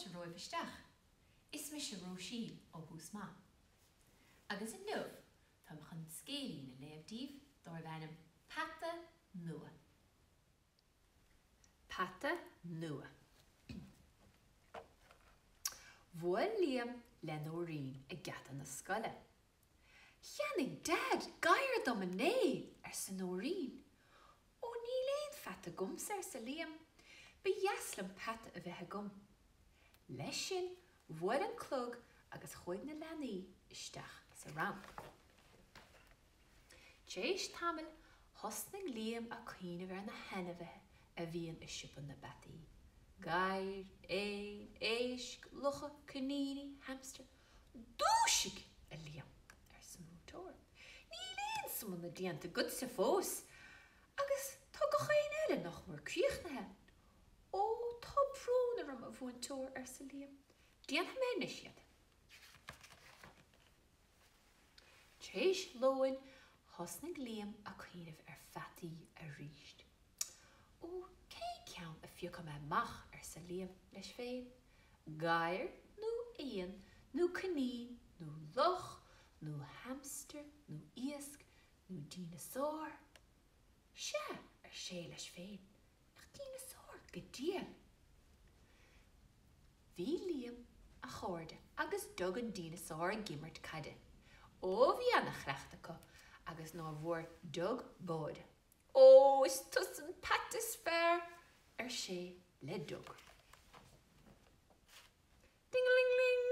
Fáilte romhaibh isteach. Is mise Róisín ó Thús Maith. Agus inniu táim chun scéilín a léamh daoibh darbh ainm Peata Nua. Peata Nua. Bhuail Liam le Nóirín ag geata na scoile. Cheannaigh Daid gadhar dom inné, arsa Nóirín. Ó níl aon pheata agamsa, arsa Liam. Ba dheas liom peata a bheith agam. Leis sin bhuail an clog agus chuaigh na leanaí isteach sa rang. Tar éis tamaill thosnaigh Liam a' cuimhneamh ar na hainmhithe a bhíonn i siopa na bpeataí, gadhair, éin, éisc, lucha, coiníní, hamstair. Dúisigh, a Liam, arsa an múinteoir. Níl aon sumanna déanta agatsa fós, agus tá gach aon eile nach mór críochnaithe. Ó, tá brón orm, a mhúinteoir, arsa Liam. Déanfaidh mé anois iad. Tar éis lóin, thosnaigh Liam a' cuimhneamh ar pheataí arís. Ó, cén ceann a phiocfaidh mé amach, arsa Liam leis féin. Gadhar nó éan nó coinín nó luch nó hamstar nó iasc nó dineasár? Sea, ar sé leis féin, bheadh dineasár go diail. Bhí Liam, a chairde agus Doug an dineasár ag imirt caide. Ó, bhí ana-chleachtadh acu agus nár bhfuair Doug báide. Ó, is tusa an peata is fearr, ar sé le Doug. Ding-a-ling-ling!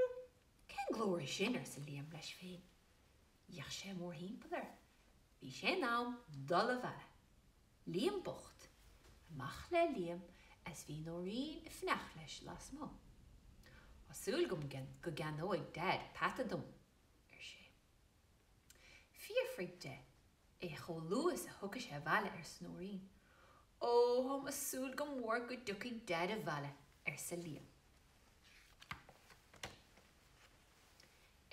Cén glór é sin? arsa Liam leis féin. D'fhéach sé mórthimpeall air. Bhí sé in am dul abhaile. Liam bocht. Amach le Liam a's bhí Nóirín ag fanacht leis lasmuigh. Tá súil agam go gceannóidh Daid peata dom, ar sé. Fiafraigh de é chomh luath is a thiocfaidh sé abhaile, arsa Nóirín. Ó, táim a' súil go mór go dtiocfaidh Daid abhaile, arsa Liam.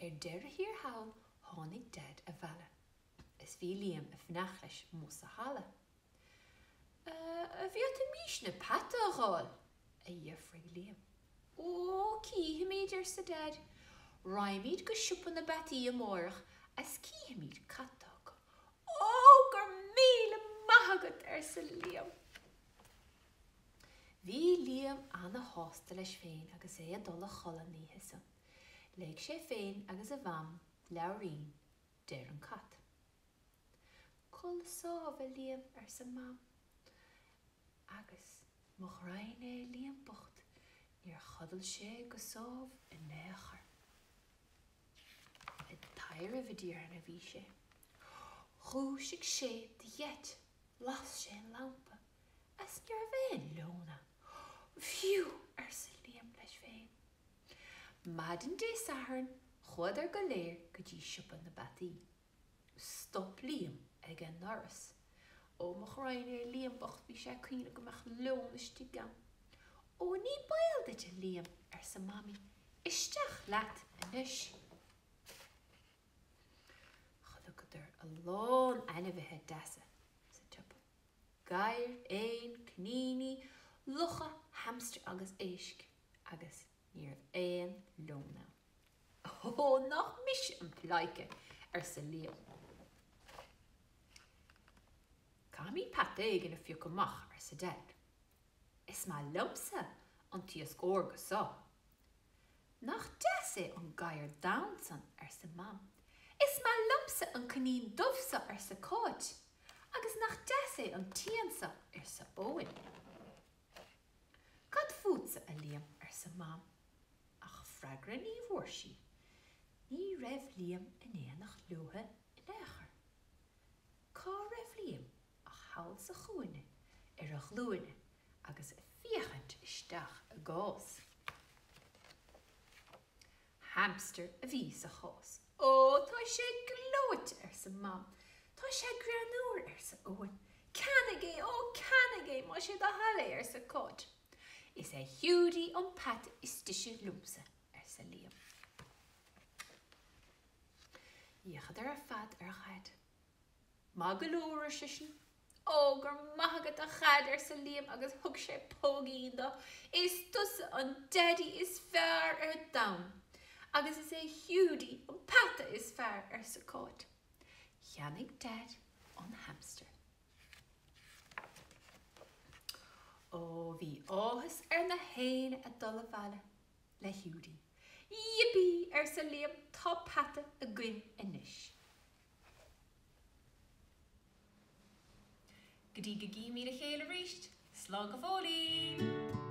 Ar deireadh thiar thall tháinig Daid abhaile is bhí Liam a' fanacht leis amuigh sa halla. A' bhféadfaimísne peata a dh'fháil? a d'fhiafraigh Liam. Ó, cífimid, arsa Daid. Raghaimid go siopa na bpeataí amáireach a's cífimid cad tá acu. Ó, go raibh míle maith agat, arsa Liam. Bhí Liam ana-shásta leis féin agus é a dul a chodladh an oíche san. Léigh sé féin agus a Mham leabhairín d'fhear an cat. Codladh sámh, a Liam, arsa Mam. Agus mo ghraidhin é Liam bocht, níor chodail sé go sámh in aon chor. Ag taidhreamh, a déarfainn, a bhí sé. Dhúisigh sé de gheit, las sé an lampa, a's ní raibh aon leon ann. Phew! arsa Liam leis féin. Maidin Dé Sathairn chuadar go léir go dtí siopa na bpeataí. Stop Liam ag an ndoras. Ó mo ghraidhin é Liam bocht bhí sé ag cuimhneamh go mbeadh leon istigh ann. Ó ní baol duit a Liam, arsa Mamaí, isteach leat anois. Chonaiceadar a lán ainmhithe deasa sa tsiopa. Gadhair, éin, coiníní, lucha, hamstair agus éisc agus ní raibh aon leon ann. Ó, nach mise an pleidhce, arsa Liam. Caithfimid peata éigin a phiocadh amach, arsa Daid. Is maith liomsa an t-iasc órga so. Nach deas é an gadhar donn san, arsa Mam. Is maith liomsa an coinín dubh so, arsa Cáit. Agus nach deas é an t-éan so, arsa Eoin. Cad fútsa, a Liam, arsa Mam. Ach freagra ní bhfuair sí. Ní raibh Liam in éineacht leotha in aon chor. Cá raibh Liam ach thall sa chúinne ar a ghlúine agus ag féachaint isteach i gcás. Hamstar a bhí sa chás. Ó, tá sé gleoite, arsa Mam. Tá sé greannmhar, arsa Eoin. Ceannaigh é, ó, ceannaigh é, más é do thoil é, arsa Cáit. Is é Hiúdaí an peata is deise liomsa, arsa Liam. D'fhéachadar ar fad ar Dhaid. Maith go leor, ar seisean. Ó, go raibh maith agat a Dhaid, arsa Liam agus thug sé póigín dó. Is tusa an Daidí is fearr ar domhan. Agus is é Hiúdaí an peata is fearr, arsa Cáit. Cheannaigh Daid an hamster. Ó, bhí áthas ar na héinne a dul abhaile le Hiúdaí. Yippee! arsa Liam, tá peata againn anois. Go dtí go gcímid a chéile arís, slán go fóillín!